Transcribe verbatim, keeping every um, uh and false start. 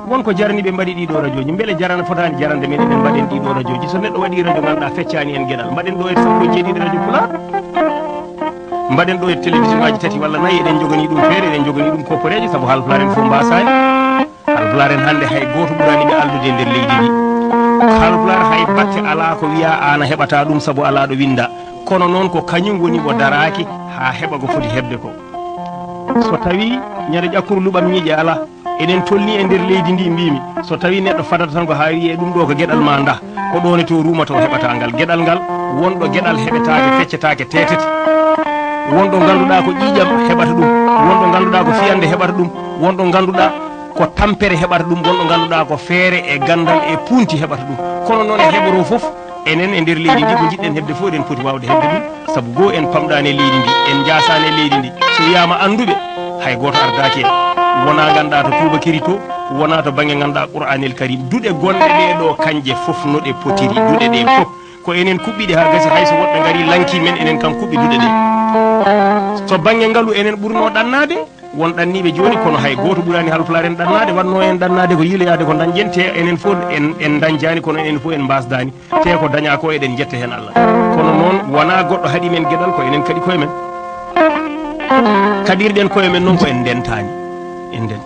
Won ko jarani ɓe mbaɗi ɗiɗo rajooji. Mbele jarana, fotaani jarande men, eɗen mbaɗen ɗiɗo rajooji? So neɗɗo waɗi rajo, ngannduɗaa, feccaani en geɗal, mbaɗen ɗo e sappo e jeeɗiɗi rajo Pulaar. Mbaɗen ɗo e télévision aji tati walla nayi, eɗen njoganii ɗum feere, eɗen njoganii ɗum kopporeeje, sabu Haalpulaar en fof mbaasaani. Haalpulaar en hannde hay gooto ɓuraani ɓe alɗude e nder leydi ndi. Haalpulaar hay batte alaa ko wiyaa aan a heɓataa ɗum sabu alaa ɗo winndaa. Kono noon ko kañum woni mo daraaki haa heɓa ko foti heɓde ko. So tawii ñande ƴakkuru luɓam ñiiƴe alaa, eɗen tolnii e nder leydi ndi, mbiimi, so tawii neɗɗo fadata tan ko haa wiyee ɗum ɗo ko geɗal maa ndaa, ko ɗoon e to ruumata o heɓata ngal. Geɗal ngal, won ɗo geɗal heɓetaake, feccetaake, teetete. Won ɗo ngannduɗaa ko ƴiiƴam heɓata ɗum, won ɗo ngannduɗaa ko fiyannde heɓata ɗum, won ɗo ngannduɗaa ko tampere heɓata ɗum, won ɗo ngannduɗaa ko feere e ganndal e puunti heɓata ɗum. Kono noon e heɓoroo fof, enen e nder leydi ndi, ko njiɗɗen heɓde fof, eɗen poti waawde heɓde ɗum, sabu goo en pamɗaani e leydi ndi, en njaasaani e leydi ndi. So wiyaama annduɓe, hay gooto ardaaki en. Wonaa ngannduɗaa to tuubakiri to, wonaa to bannge ngannduɗaa Qur'aanil Karim. Duɗe gonɗe ɗee ɗo, kañje fof no ɗe potiri, duɗe ɗee fof. Ko enen kuɓɓi ɗe haa gasi, hay so woɗɓe ngarii lankii men, enen kam kuɓɓi duɗe ɗee. So bannge ngalu, enen ɓurnoo ɗannaade, won ɗanniiɓe jooni, kono hay gooto ɓuraani Haalpulaar en ɗannaade, waɗnoo en ɗannaade ko yiiloyaade ko ndañƴen, te enen fof en, en ndañjaani, kono enen fof en mbaasdaani. Te ko dañaa ko, eɗen njetta heen Allah. Kono noon, wonaa goɗɗo haɗi men geɗal, ko enen kaɗi koye men. Kaɗirɗen koye men noon ko en ndentaani. En ndent-